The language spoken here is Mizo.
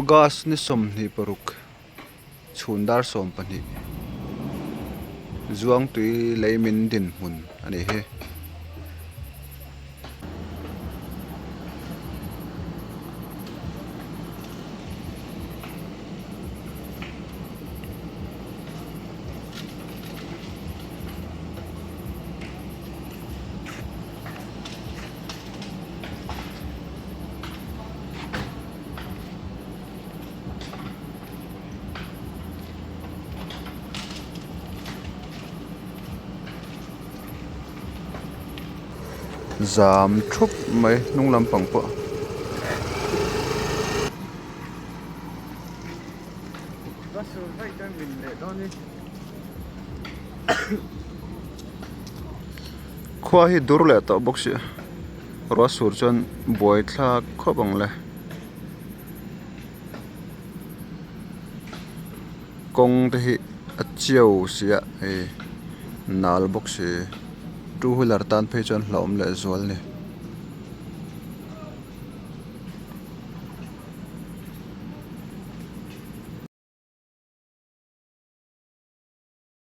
August ni 26 chhun dar 12 Zuangtui lei min dinhmun a nih hi. Zam thup mai hnung lampang pawh. Khua hi dur leh tawh bawk sia ruah sur chuan buai thlak khawp ang le kawng te hi a chiau sia hei nal bawk si two wheeler tan phei chuan hlauhawm leh zual a ni.